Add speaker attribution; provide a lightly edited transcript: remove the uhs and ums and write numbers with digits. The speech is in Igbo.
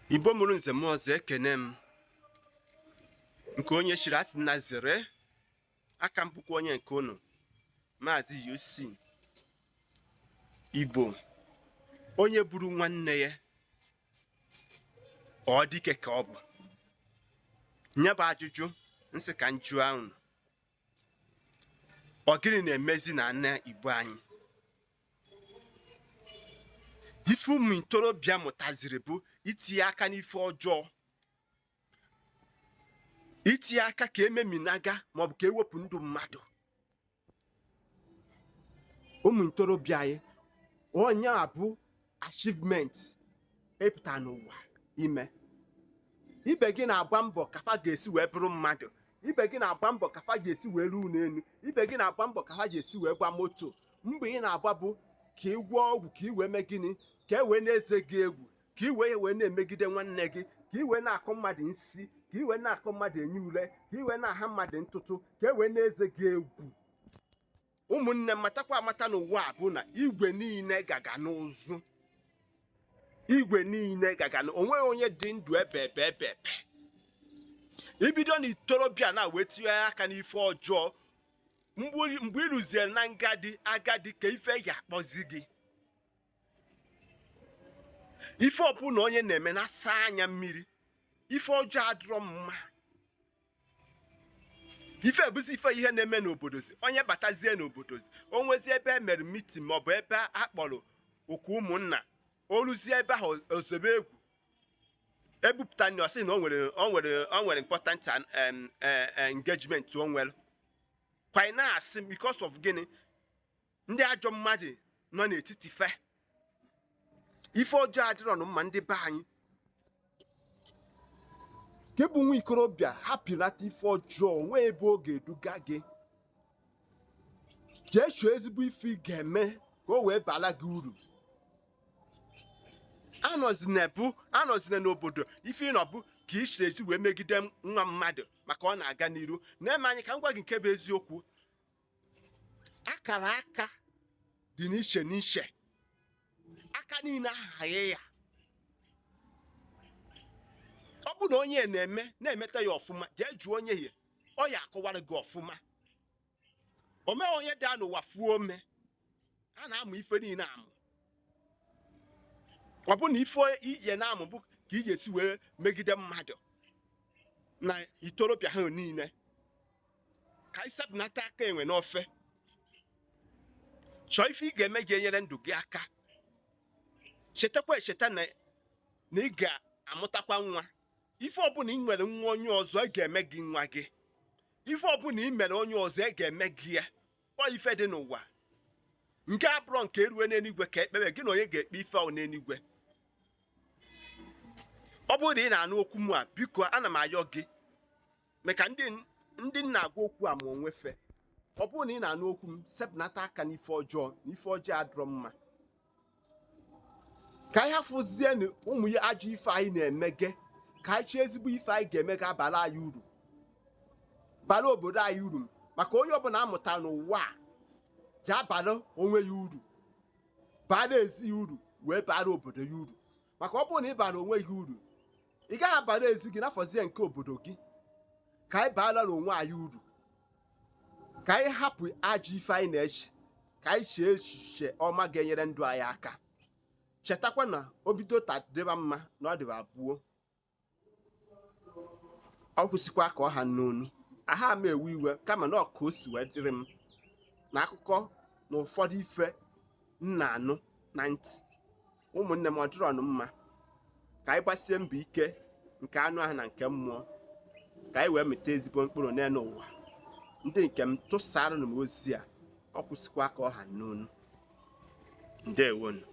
Speaker 1: Igbo mụrụ nze m ọzọ, ekene m nke onye chiri, asị na zere aka m bụkwa onye nke unu, Maazị UC Igbo. Onye buru nwanne ya ọ dike ka ọ bụ nye bụ ajụjụ nsị ka m jụọ unu, ọ gịnị na-emezi na ana Igbo anyị? Ife ụmụ ntorobịa mụtaziri bụ itinye aka n'ife ọjọọ, itinye aka ka ememinaga maọbụ ka ewepụ ndụ mmadụ. Ụmụ ntorobịa anyị, onye a bụ achievement ịpụta n'ụwa ime. Ibe gị na-agba mbọ ka fa ga-esi wee bụrụ mmadụ, ibe gị na-agba mbọ ka fa ga-esi wee ruo n'elu, ibe gị na-agba mbọ ka fa ga-esi wee gba moto. Mgbe ị na-agba bụ ka ị gwọọ ọgwụ, ka ị wee mee gịnị, ka e wee na-eze gị egwu, ka ị wee wee na-emegide nwanne gị, ka ị wee na-akọ mmadụ nsi, ka ị wee na-akọ mmadụ enye ule, ka ị wee na-aha mmadụ ntụtụ, ka e wee na-eze gị egwu. Ụmụnne m, matakwa amata n'ụwa a bụ na igwe niile gaga n'ụzụ, igwe niile gaga na onweghị onye dị ndụ ebe ebe ebe ebe. Ibido na itorobịa na wee tinye aka n'ife ọjọọ, mgbe ị rụziere na ngadi agadi ka ife ga-akpọzi gị. Ife ọbụla onye na-eme na-asa anya mmiri, ife ọjọọ adịrọ mma. Ife ebuzi ife ihe na-eme n'obodozi, onye batazie n'obodozi, o nwezie ebe e mere meeting maọbụ ebe a kpọrọ oku ụmụnna, o ruzie ebe ahụ ozebe egwu ebupụta nri, ọ sị na o nwere important engagement o nwere kwa na-asị because of gịnị? Ndị ajọ mmadụ nọ n'etiti fe. Ife ọjọọ adịrọ mma ndị be anyị. Nke bụ nwa ikorobịa, hapụnata ife ọjọọ, nwee ebe ọ ga-eduga gị. Jee chọọ ezigbo ife ị ga-eme ka o wee bala gị uru. Anọzina n'obodo ife ị nọbụ ka ị chiri ezi wee megide nwa mmadụ maka ọ na-aga n'iru na-eme anyị. Ka m gwa gị nke bụ eziokwu, akara aka dị n'iche n'iche, aka niile ahaghị ya. Ọ bụ na onye na-eme na-emeta ya ọfụma, jee jụọ onye ya, ọ ya akọwara gị ọfụma. O meghị onye daa n'ụwa fuo ome, a na-amụ ife niile amụ. Ọ bụ na ife ije na-amụ bụ ka ị ga-esi wee megide mmadụ na itorobịa ha niile. Ka anyị sapụnata aka enwe n'ofe, chọọ ife ị ga-eme ga-enyere ndụ gị aka. Chetakwa echeta na ị ga-amụtakwa nwa. Ife ọbụla ị nwere nwa onye ọzọ, ị ga-eme gị nwa gị. Ife ọbụla ị mere onye ọzọ, ị ga-eme gị ya. Ọ ife dị n'ụwa nke abụrọ nke erue n'eluigwe ka ekpebe gị na onye ga-ekpe ife ahụ n'eluigwe. Ọ bụrụ na ị na-anụ okwu m a, biko ana m ayọ gị maka ndị nna agwa okwu a ma onwe fe. Ọ bụrụ na ị na-anụ okwu m, sepụnata aka n'ife ọjọọ, na ife ọjọọ adịrọ mma. Ka anyị hafụzie na ụmụ ya ajọ ife anyị na-emege, ka anyị chọọ ezigbo ife anyị ga-eme ga-abara anyị uru, bara obodo anyị uru. Maka onye ọbụla amụtara n'ụwa a ji abara onwe ya uru, bara ezi ya uru, wee bara obodo ya uru. Maka ọ bụrụ na ị bara onwe gị uru, ị gaghị abara ezi gị n'afọzie nke obodo gị. Ka anyị baara onwe anyị uru, ka anyị hapụ ajọ ife anyị na-eche, ka anyị chee echiche ọma ga-enyere ndụ anyị aka. Chetakwa na o bido taa dịba mma na ọ dịba abụọ, ọ kwụsịkwa ka ọ ha n'onu aha m ewe iwe, kama na ọ ka o si wee dịrị m na akụkọ na ụfọdụ ife m na-anụ na ntị. Ụmụnne m, ọ dịrọnụ mma. Ka anyị gbasie mbọ ike nke anụ ahụ na nke mmụọ, ka anyị wee mịta ezigbo mkpụrụ n'elu ụwa. Ndị nke m, tụsara m ozi a, ọ kwụsịkwa ka ọ ha n'onu. Ndewonu.